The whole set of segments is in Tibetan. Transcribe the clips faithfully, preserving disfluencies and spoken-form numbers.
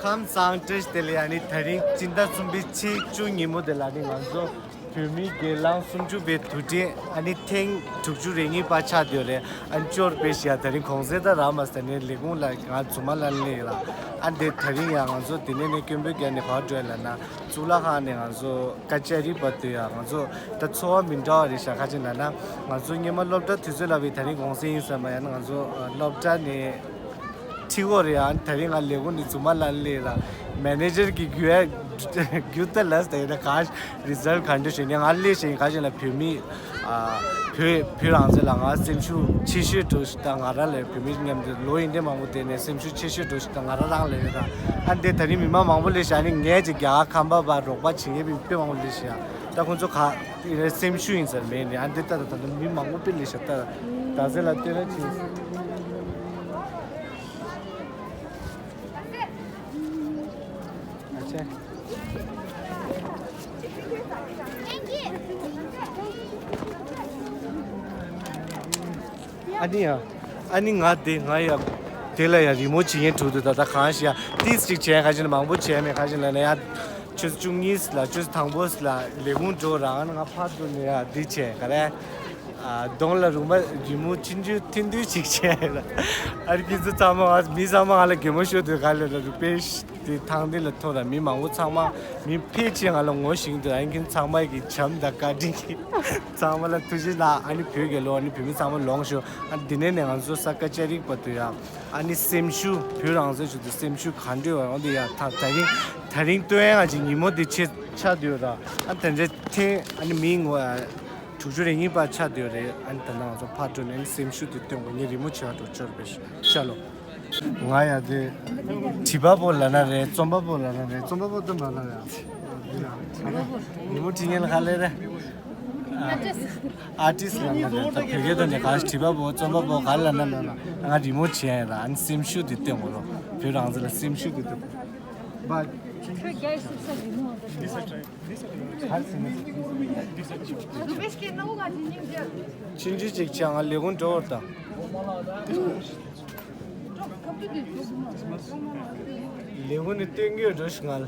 ཁམས་བཟང་བཀྲ་ཤིས་བདེ་ལེགས། ཨ་ནི་དེ་རིང་སྤྱི་ཟླ་གསུམ་པའི་ཚེས་བཅུ་ཉིན་མོ་དེ་ལ་ནི་ང་ཚོ་བོད་མིའི་སྒེར་ལངས་སུམ་ཅུ་པའི་དུས་དྲན་ཨ་ནི་ཐེངས་དྲུག་ཅུ་རེ་གཉིས་པ་ཆགས་བསྡད་ཡོད་རེད། ཨ་ནི་ཅོར་པེ་ཤི་ཡ་དེ་རིང་གོང་གསལ་ད་ར་མ་ས་ནས་ལས་ཁུངས་ལ་ང་ཛུ་མ་ལ་ལས་ལ་ཨ་འདི་དེ་རིང་ཡང་ང་ཚོ་དེ་ནས་ནས་སྐྱོན་པོའི་རྒྱ་ནས་ག་བར་འགྲོ་ཡ་ལ་ན་གཙུག་ལག་ཁང་ནས་ང་ཚོ་ཀ་ཅ་རི་བར་དུ་ཡང་ང་ཚོ་ད་འཚོ་བ་མི་འདྲ་བ་རེད་ཤག་ཁ་ཅིག་ལ་ན་ང་ཚོ་སྔོན་མ་སློབ་གྲྭ་དུས་ཚོད་ལ་བའི་དེ་རིང་གོང་གསལ་ཡིན་ཟེར་མ་ཡང་ན་ང་ཚོ་སློབ་གྲྭ་ནས། ཁྲི་འོ་རེད་ཨ། དེ་རིང་ང་ལས་ཁུངས་ནས་ཛུ་མ་ལ་སླེབས་ལ། མེ་ནེ་ཇར་གྱིས་རྒྱུ་ཡ་རྒྱུ་ལྟ་ལ་ཟེར་ན་ག་རི་ཛལ་ག་འདྲ་ཞིག་ནས་ང་སླེབས་ཤིང་ག་ཞིག་ལ་བོད་མི་ཨ། བོད་བོད་རང་བཙན་ལ་ང་སེམས་ཤུགས་ཆེ་ཤོས་འགྲོ་ཞིག་དང་ང་རང་ལ་བོད་མི་མཉམ་དུ་ལོ་ཡིན་དེ་མང་པོ་དེ་ནས་སེམས་ཤུགས་ཆེ་ཤོས་འགྲོ་ཞིག་དང་ང་རང་རང་ལ་ཡོད་ད། ཨ་འདི་དེ་རིང་མི་མང་མང་པོ་སླེབས་ཤག་ཨ་ནི་ངས་ཅིག་རྒྱ་གར་ཁམས་པ་བ་རོགས་པ་བྱེད་མཁན་དཔེ་མང་པོ་སླེབས་ཤག་ད་ཁོང་ཚོ་ག་སེམས་ཤུགས་ཡིན་ཟེར་མེད་ནས་ཨ་འདི་ལྟ་ད་ད་མི་མང་པོ་དཔེ་སླེབས་ཤག་ད་ད་ཟེར་ལ་ལྟོས་ན་ཅི། ཨ་ནི་ཡ། ཨ་ནི་ང་དེ་ང་ཡ། དེ་ལ་ཡ་རི་མོ་བྱེད་མཁན་དྲུག་ཏུ་ད་ལྟ་གང་ཞིག་ཡ་ཏིས་ཅིག་བྱས་ཁ་ཅིག་ན་མང་པོ་བྱས་མེད་ཁ་ཅིག་ལ་ན་ཡ། ཆུ་ཚོད་བཅུ་གཉིས་ལ་ཆུ་ཚོད་དང་པོ་ལ་ལས་ཁུངས་འགྲོ་རང་ང་ཕར་འགྲོ་ནས་ཡ་འདི་བྱས་ག་རེ། གདོང་ལ་རུ་མ་རི་མོ་ཆུང་ཆུང་ཐིན་ཐིན་ཞིག་བྱས་ལ། ཨ་རི་ཁྱེད་ཚོ་ཚང་མ་ང་མི་ཚང་མ་ང་ལ་གད་མོ་ཤོར་དུས་ག་ལ་ལ་རུ་པེ་ཤི་དེ་ཐང་དེ་ལ་ཐོ་ར་མི་མང་པོ་ཚང་མ་མི་ཕལ་ཆེར་ང་ལ་ངོ་ཤེས་འདུག་ཨ་ནི་ཁྱེད་ཚང་མ་གི་བྱམས་དང་བཀའ་དྲིན་གྱིས་ཚང་མ་ལ་ཐུགས་རྗེ་གནང་། ཨ་ནི་བོད་རྒྱལ་ལོ། ཨ་ནི་བོད་མི་ཚང་མ་ལོངས་ཤོག་ཨ་ནི་དེ་ནས་ནས་ང་ཚོ་ས་ཀ་ཅ་རིག་པ་དུ་ཡ། ཨ་ནི་སེམས་ཤུགས་བོད་རང་བཙན་ཞུ་དུས་སེམས་ཤུགས་ག་འདྲ་བ་འོང་དུ་ཡ། ད་ད་རིང་ད་རིང་སྟོན་ཡ་ང་ཅིག་ཉིན་མོ་དེ་ཆེ་ཆགས་དུས་ར། ཨ་དེ་འདྲ་ཐེངས་ཨ་ནི་མི་ངོ་དྲུག་ཅུ་རེ་གཉིས་པ་ཆགས་དུས་རེད། ཨ་ནི་ད་ནང་ཚོ་ཕར་འགྲོ་ནས་སེམས་ཤུགས་དེ་སྟོན་དགོས། ངས་རི་མོ་བྱེད་པ་འགྲོ་ཆོར་པའི་ཤ་ལོ། ང་ཡ་དེ་བྲིས་པ་པོ་ལ་ན་རེད། རྩོམ་པ་པོ་ལ་ན་རེད། རྩོམ་པ་པོ་སྟོན་པ་ལ་རེད། རི་མོ་བྲིས་མཁན་ལ་ག་ལེ་རེད། ཨ་ཏིས་ལ་ན་རེད། ད་བོད་སྐད་ཐོག་ནས་ག་བྲིས་པ་པོ་རྩོམ་པ་པོ་ག་ལ་ན་ན་ན་ང་རི་མོ་བྱེད་ཡ་ཡིན་ར། ཨ་ནི་སེམས་ཤུགས་དེ་སྟོན་དགོས་ལོ། བོད་རང་བཙན་ལ་སེམས་ཤུགས་དེ་སྟོན་དགོས། ཁྱོད་རྒྱལ་སྲིད་ས་རི་མོ་འདི་ཚོ། ཆུང་ཆུང་ཅིག་བྱས་ང་ལས་ཁུངས་འགྲོ་བར་དང་། ལས་ཁུངས་ནས་སྟོན་གྱི་ཡོད་འགྲོ་ཞིག་ང་ལ།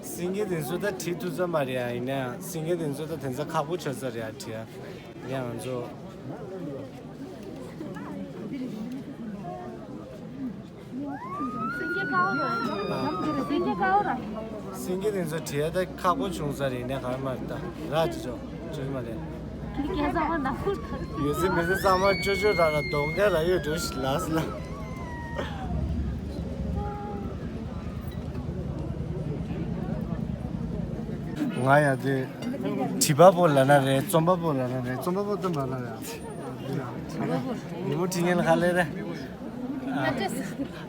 སེང་གེ་དེ་ཚོ་ད་བྲིས་ཐུབ་ས་མ་རེད་ཨ། ཡིན་ན་ཡང་སེང་གེ་དེ་ཚོ་ད་དེ་ཚོ་ཁག་པོ་ཆགས་ས་རེད་ཨ། བྲིས་ཨ། ཡང་ང་ཚོ། སེང་གེ་དེ་ཚོ་བྲིས་ཨ་ད་ཁག་པོ་བྱུང་ས་རེད་ཡིན་ན་ག་རེ་མ་རེད་ད་ར་ཅི་ཆོག་ཅི་མ་རེད། ཡོད་ཚེ་མི་ཚེ་གཙང་མ་ཅོ་ཅོ་ར་ར་གདོང་ཁ་ར་ཡོད་འགྲོ་ཞིག་ལ་སི་ལ། ང་ཡ་དེ་བྲིས་པ་པོ་ལ་ན་རེད། རྩོམ་པ་པོ་ལ་ན་རེད། རྩོམ་པ་པོ་སྟོན་པ་ལ་རེད། རི་མོ་བྲིས་མཁན་ལ་ག་ལེ་རེད།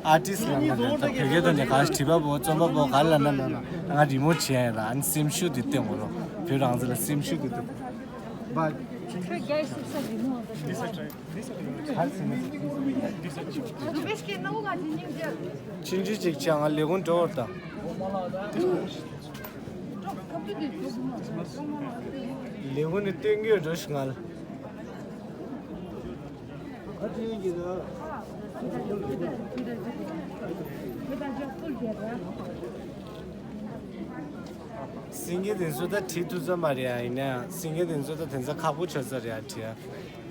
ཨ་ཏིས་ལ་ན་རེད། ད་བོད་སྐད་ཐོག་ནས་ག་བྲིས་པ་པོ་རྩོམ་པ་པོ་ག་ལ་ན་ན་ན་ང་རི་མོ་བྱེད་ཡ་ཡིན་ར། ཨ་ནི་སེམས་ཤུགས་དེ་སྟོན་དགོས་ལོ། བོད་རང་བཙན་ལ་སེམས་ཤུགས་དེ་སྟོན་དགོས། ཁྱོད་རྒྱལ་སྲིད་ས་རི་མོ་འདི་ཚོ། ཆུང་ཆུང་ཅིག་བྱས་ང་ལས་ཁུངས་འགྲོ་བར་དང་། ལས་ཁུངས་ནས་སྟོན་གྱི་ཡོད་འགྲོ་ཞིག་ང་ལ། སེང་གེ་དེ་ཚོ་ད་བྲིས་ཐུབ་ས་མ་རེད་ཨ། ཡིན་ན་ཡང་སེང་གེ་དེ་ཚོ་ད་དེ་ཚོ་ཁག་པོ་ཆགས་ས་རེད་ཨ། བྲིས་ཨ།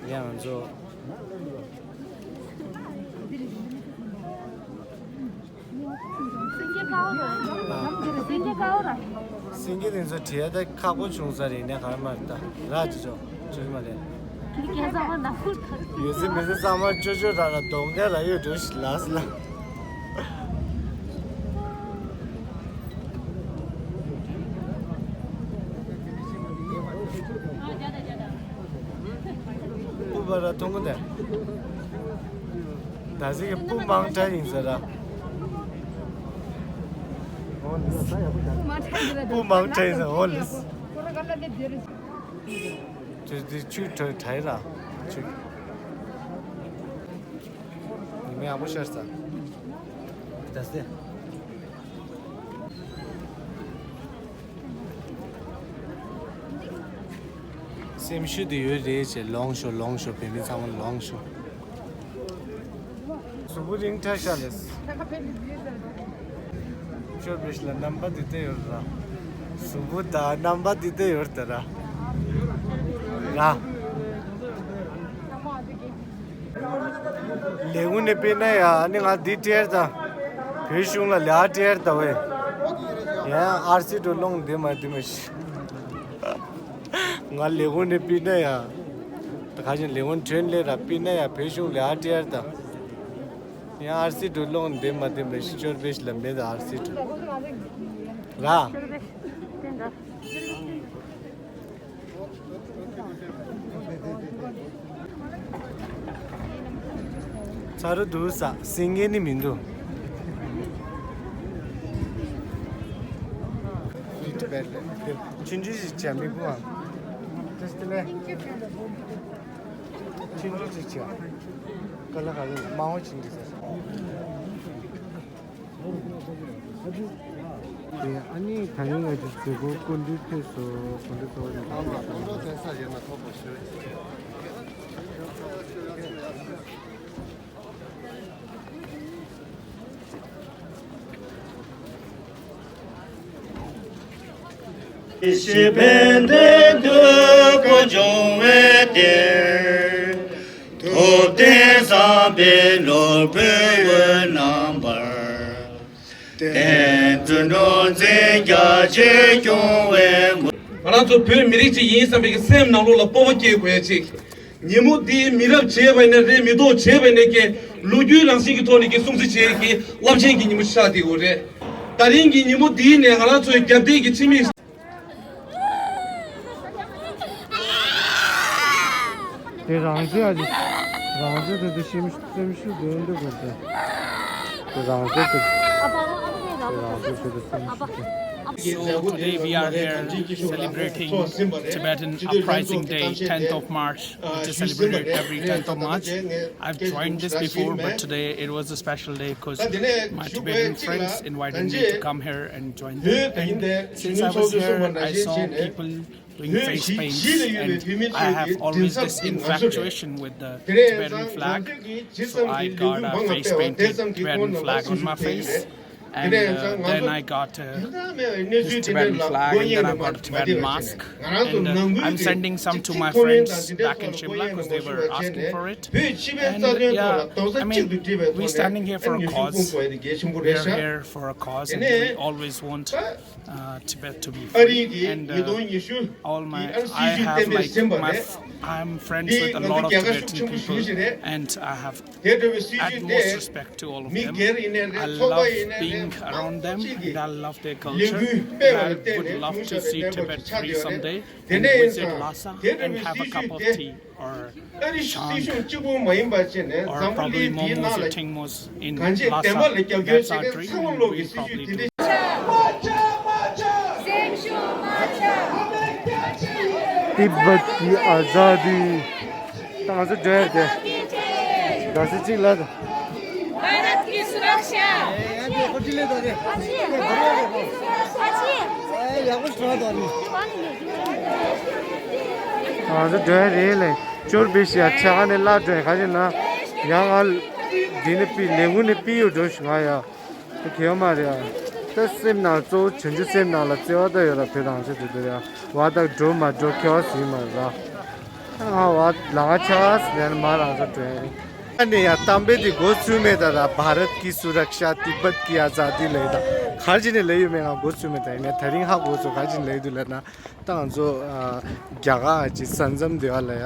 ཡང་ང་ཚོ། སེང་གེ་དེ་ཚོ་བྲིས་ཡ་ད་ཁག་པོ་བྱུང་ས་རེད་ཡིན་ན་ག་རེ་མ་རེད་ད་ར་ཅི་ཆོག་ཅི་མ་རེད། ཡོད་ཚེ་མི་ཚེ་གཙང་མ་ཅོ་ཅོ་ར་ར་གདོང་ཁ་ར་ཡོད་འགྲོ་ཞིག་ལ་སི་ལ། སྤུ་བ་ར་མཐོང་གི་འདུག་ད་གཟིག་གི་སྤུ་མང་དྲགས་ཡིན་ཟེར་ར། སྤུ་མང་དྲགས་ཡིན་ཟེར་འོ་ལེ། དེ་དེ་ཆུ་དྲག་དྲག་ཡིན་ར། ཆུ། ཉི་མ་ཡག་པོ་ཤར་ས། ད་སེ། སེམས་ཤུགས་དེ་ཡོད་རེད་ཅེས་ལོངས་ཤོག་ལོངས་ཤོག་བོད་མི་ཚང་མ་ལོངས་ཤོག་གཟུགས་པོ་རིང་དྲགས་ཤག་ལས། ཤོར་བེ་ཤི་ལ་རྣམ་པ་འདི་ལྟ་ཡོད་ར། གཟུགས་པོ་དང་རྣམ་པ་འདི་ལྟ་ཡོད་ད་ར། ར། ལས་ཁུངས་ནས་སྤེལ་ན་ཡ་ཨ་ནི་ང་འདི་སྤྲད་ད། བོད་གཞུང་ལ་ལས་ཀ་སྤྲད་ད་བས། ཡ་ཨར་སི་ཏུ་སློང་བདེ་མ་བདེ་མ་ཤི། ང་ལས་ཁུངས་ནས་སྤེལ་ན་ཡ། ད་ག་ཞིག་ལས་ཁུངས་ཁྲོན་ལས་ར་སྤེལ་ན་ཡ་བོད་གཞུང་ལས་ཀ་སྤྲད་ད། ཡང་ཨར་སི་ཏུ་སློང་བདེ་མ་བདེ་མ་ཤི་ཤོར་བེ་ཤི་ལ་མེད་ད་ཨར་སི་ཏུ། ར། ཚ་རུ་འདུག་ས་སེང་གེ་ནི་མི་འདུག་ཆུང་ཆུང་ཞིག་བྱ་མི་བུའམ། ཏེ་སྟེ་ལེ། ཆུང་ཆུང་ཞིག་བྱ། ཀ་ལ་ཧ་ལེ་མང་བོ་ཆུང་ཆུང་ཟེར། དེ་ཨ་ནི་ད་རིང་ང་ཚོ་མཛད་སྒོ་སྐུ་མདུན་ཕེབས་སོ། སྐུ་མདུན་གཙོ་བོ་རེད། ཨ་མ་སྐུ་མདུན་ཕེབས་ས་ཡོད་ན་ཐོབ་པ་ཞུ། ཤེས་པའི་འདོད་དགུ་འབྱུང་བའི་གཏེར། ཐུབ་བསྟན་བསམ་པའི་ནོར་བུས་འོད་རྣམ་པར། བསྟན་འཛིན་འགྲོ་འཛིན་རྒྱ་ཆེར་སྐྱོང་བའི་ངོ་། ང་རང་ཚོ་བོད་མི་རིགས་གཅིག་ཡིན་བསམ་པའི་སེམས་ནང་ལོགས་ལ་སྤོབས་པ་སྐྱེ་དགོས་ཡ་གཅིག་ཉིན་མོ་འདིའི་མི་རབས་བྱས་པ་ཡིན་ན་རེད། མི་ཐོག་བྱས་པ་ཡིན་ན་ཀྱེ་ལོ་རྒྱུས་རང་བཞིན་གྱི་ཐོག་ནས་ཀྱེ་སྲུང་བརྩི་བྱེད་ཀྱི་རླབས་ཆེན་གྱི་ཉིན་མོ་ཆགས་བསྡད་ཡོད་རེད། ད་རིང་གི་ཉིན་མོ་འདིའི་ནས་ང་རང་ཚོའི་རྒྱབ་རྟེན་གྱི་ཕྱི་མིག་དེ་རང་བཙན་ཨ་ཅེ། རང་བཙན་དེ་དེ་སེམས་སེམས་ཤུགས་ལྡན་འདུག་གོ་དེ། དེ་རང་བཙན་དེ། དེ་རང་བཙན་དེ་དེ་སེམས་ཤུགས་ལྡན། So today we are here celebrating Tibetan Uprising Day, tenth of March, which is celebrated every tenth of March. I've joined this before, but today it was a special day because my Tibetan friends invited me to come here and join them. And since I was here, I saw people doing face paints, and I have always this infatuation with the Tibetan flag. So I got a face painted Tibetan flag on my face. And uh, then I got uh, this Tibetan flag, and then I got a Tibetan mask. And uh, I'm sending some to my friends back in Shimla because they were asking for it. And uh, yeah, I mean, we're standing here for a cause. We're here for a cause, and we always want uh, Tibet to be free. And uh, all my, I have like my, f- I'm friends with a lot of Tibetan people, and I have utmost respect to all of them. I love being around them, and I love their culture. And I would love to see Tibet free someday and visit Lhasa and have a cup of tea or chang or probably momos or tingmos in Lhasa. That's our dream, and we probably do. Tibet की आज़ादी। ད་ང་ཚོ་འགྲོ་ཡ་དེ། ཟླ་ཚེས་གཅིག་ལ། भारत की सुरक्षा। ང་ཚོ་འགྲོ་ཡ་རེད་ལེ། ཅོར་བེ་ཤི་ཡ་ཆ་ག་ནས་བརླག་འགྲོ་ཡ་ག་ཅིག་ན། ཡང་ང་འདི་ནས་པི་ལས་ཁུངས་ནས་པི་ཡོ་འགྲོ་ཞུ་ང་ཡ། ད་གལ་མ་རེད་ཨ། ད་སེམས་ནང་གཙོ་བོ་བྱང་ཆུབ་སེམས་ནང་ལ་བརྩེ་བ་ད་ཡོད་ར། བོད་རང་ཆ་དེ་དེ་རེད་ཨ། བ་དག་འགྲོ་མ་འགྲོ་ཁྱད་པར་ཟིན་མ་རེད་ཨ། ད་ང་བ་ལ་ང་ཆ་ཟེར་ན་མ་རང་ཚོ་འགྲོ་ཡ་རེད། ཨ་ནི་ཡ་གཏམ་དཔེ་དེ་འགོ་ཚུགས་མེད་ད་ར། भारत की सुरक्षा, तिब्बत की आज़ादी ལས་ད་གར་ཅི་ནས་ལས་ཡོད་མེད་ང་འགོ་ཚུགས་མེད་ད། ཡིན་ནའི་ད་རིང་ཧ་གོ་སོང་གར་ཅི་ནས་ལས་ཡོད་འདུག་ལབ་ན། ད་ང་ཚོ་ཨ་རྒྱ་གར་ཅིག་ས་མཚམས་དེ་བ་ལ་ཡ།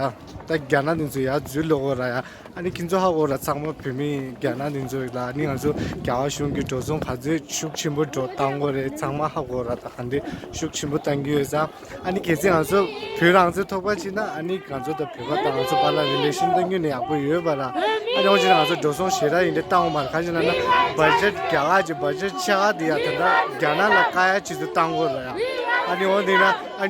ད་རྒྱ་ནག་དེ་ཚོ་ཡ་འཛུལ་ལོག་གོ་ར་ཡ། ཨ་ནི་ཁྱེད་ཚོ་ཧ་གོ་ར། ཚང་མ་བོད་མི་རྒྱ་ནག་དེ་ཚོ་ཡིན་ལ། ཨ་ནི་ང་ཚོ་རྒྱ་གར་གཞུང་གི་འགྲོ་སོང་ག་ཚོད་ཤུགས་ཆེན་པོ་འགྲོ་བཏང་གོ་རེད། ཚང་མ་ཧ་གོ་ར། ད་ག་འདྲ་ཤུགས་ཆེན་པོ་བཏང་གི་ཡོད་ཙང་། ཨ་ནི་གལ་སྲིད་ང་ཚོ་བོད་རང་བཙན་ཐོབ་པ་ཕྱིན་ན། ཨ་ནི་ང་ཚོ་ད་བོད་པ་དང་ང་ཚོ་བར་ལ་རི་ལེ་ཤན་བཏང་རྒྱུ་ནི་ཡག་པོ་ཡོད་པ་ར། ཨ་ནི་འོ་ཅི་ང་ཚོ་འགྲོ་སོང་ཞེ་དྲག་ཡིན་འདྲ་བཏང་འོང་མ་རེད། ག་ཅི་ལབ་ན་བ་ཇེཊ་རྒྱ་གར་གྱི་བ་ཇེཊ་ཆེ་ཁག་དེ་ཡ་ད་ལྟ་རྒྱ་ནག་ལ་བཀག་ཡ་ཆེད་དུ་བཏང་གོ་ར་ཡ། ཨ་ནི་འོ་འདི་ན་ཨ།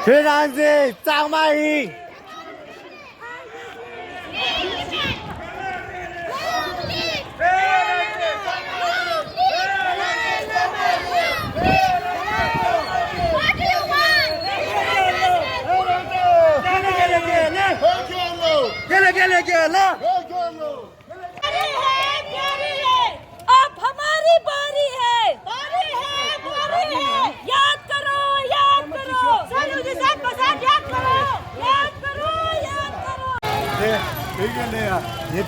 བོད་རང་བཙན་གཙང་མ་ཡིན།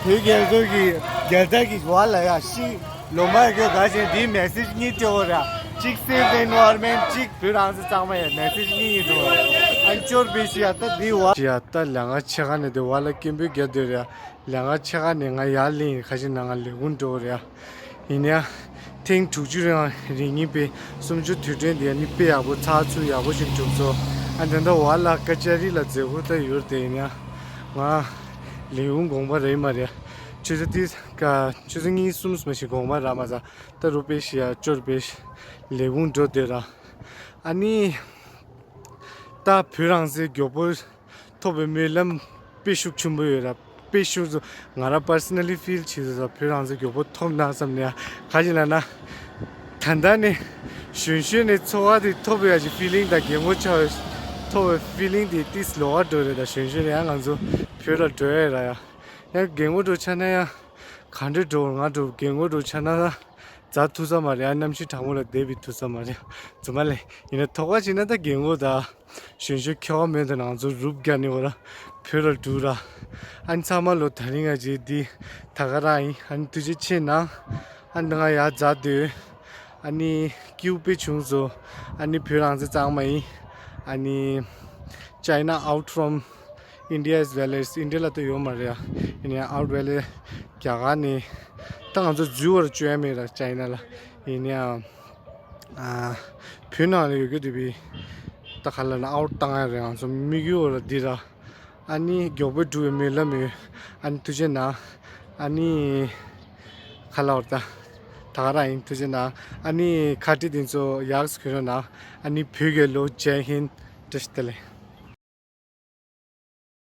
བོད་རྒྱལ་ཚོགས་ཀྱི་རྒྱལ་དར་གྱི་བར་ལ་ཡ་ཤི་ལོ་མ་ཡ་ག་ཅན་འདིའི་མེ་སེཇ་གཉིས་སྤྲད་འོ་ར། གཅིག་སེབ་ཛ་ཨེན་ཝའི་རོན་མེན་ཊི། གཅིག་བོད་རང་བཙན་གཙང་མ་ཡ་མེ་སེཇ་གཉིས་ཡིན་འགྲོ། ཨན་ཅོར་བེ་ཤི་ཡ་ད་འདི་བ་ཡ་ད་ལ་ང་ཆེ་ཁ་ནས་དེ་བ་ལ་སྐད་འབོད་རྒྱག་འདོད་ར། ལ་ང་ཆེ་ཁ་ནས་ང་ཡར་ལེན་ཁ་ཤས་ན་ང་ལས་ཁུངས་འགྲོ་ར། ཡིན་ཡ། ཐེངས་དྲུག་ཅུ་རིང་རིང་ཡིན་པའི་སུམ་ཅུ་དུས་དྲན་དེ་ནི་དཔེ་ཡག་པོ་ཚགས་ཚུད་ཡག་པོ་ཞིག་གྲུབ་སོང་། ཨ་དེ་འདྲ་བ་ལ་ཀ་ཅ་རི་ལ་མཛད་སྒོ་ད་ཡོད་དེ་ཡིན་ཡ། ང་ལས་ཁུངས་དགོངས་པ་རེད་མ་རེད། ཆུ་ཚོད་དེ་ཀ་ཆུ་ཚོད་གཉིས་གསུམ་མ་ཞིག་དགོངས་པ་རག་མ་ཚར། ད་རུ་པེ་ཤི་ཡ་ཅོར་པེ་ཤི་ལས་ཁུངས་འགྲོ་སྡོད་ར། ཨ་ནི། ད་བོད་རང་བཙན་མགྱོགས་པོ་ཐོབ་པའི་སྨོན་ལམ་དཔེ་ཤུགས་ཆེན་པོ་ཡོད་ར། དཔེ་ཤུགས་ཚོ་ང་རང་པར་སོ་ན་ལི་ཕིལ་བྱེད་ཚོད་བོད་རང་བཙན་མགྱོགས་པོ་ཐོབ་ན་བསམ་ནས་ཡ། ག་ཅི་ལ་ན། ད་ལྟ་ནས་གཞོན་གཞོན་ནས་ཚོར་བ་དེ་ཐོབ་ཡ་གི་ཕི་ལིང་དང་རྒན་གོག་ཆགས་ཐོབ་པའི་ཕི་ལིང་དེ་ཏིས་ལོག་ག་འགྲོ་རེད། ད་གཞོན་གཞོན་ནས་ཡང་ང་ཚོ་བོད་ལ་འགྲོ་ཡ་ར་ཡ། ཡང་རྒན་གོག་འགྲོ་ཆ་ན་ཡང་ག་འདྲ་འགྲོ་ང་འགྲོ་རྒན་གོག་འགྲོ་ཆ་ན་ད་འཛའ་ཐུབ་ས་མ་རེད། ཡང་གནམ་གཤིས་གྲང་མོ་ལ་བསྡད་པའི་ཐུབ་ས་མ་རེད། རྫུན་མ་ལས་ཡིན་ན་དོགས་པ་བྱས་ན་ད་རྒན་གོག་ད། གཞོན་གཞོན་ཁྱེད་བ་མེད་དུ་ནང་ཚོ་རུབ་རྒྱག་ནི་བ་ར། བོད་ལ་འགྲོ་ར། ཨ་ནི་ཚང་མ་ལོ་ད་རིང་ང་ཅིག་འདི་ད་ག་རང་ཡིན། ཨ་ནི་ཐུགས་རྗེ་ཆེ་གནང་། ཨ་ནི་ང་ཡར་འཛེགས་སྡོད། ཨ་ནི་སྐྱིད་པོ་དཔེ་བྱུང་སོང་། ཨ་ནི་བོད་རང་བཙན་གཙང་མ་ཡིན། ཨ་ནི་China out from India as well as India ལ་ད་ཡོད་མ་རེད་ཡ། ཡིན་ཡང་out ཝེ་ལེ་རྒྱ་གར་ནས་ད་ང་ཚོ་འཛུལ་བར་བཅོས་ཡ་མེད་ར་China ལ། ཡིན་ཡང་། ཨ། བོད་ནང་ལ་ཡོད་རྒྱུ་དེ་བི་ད་ག་ལ་ན་out བཏང་ཡ་རེད། ང་ཚོ་དམིགས་ཡུལ་བ་ལ་འདི་ར། ཨ་ནི་མགྱོགས་པོ་འགྲོ་བའི་སྨོན་ལམ་ཡོད། ཨ་ནི་ཐུགས་རྗེ་གནང་། ཨ་ནི་ག་ལ་བར་ད་ད་ག་རང་ཡིན། ཐུགས་རྗེ་གནང་། ཨ་ནི་ཁ་བྲིས་དེ་ཚོ་ཡག་སུ་གྱོན་རོགས་གནང་། ཨ་ནི་བོད་རྒྱལ་ལོ། ཇའི་ཧིན། བཀྲ་ཤིས་བདེ་ལེགས།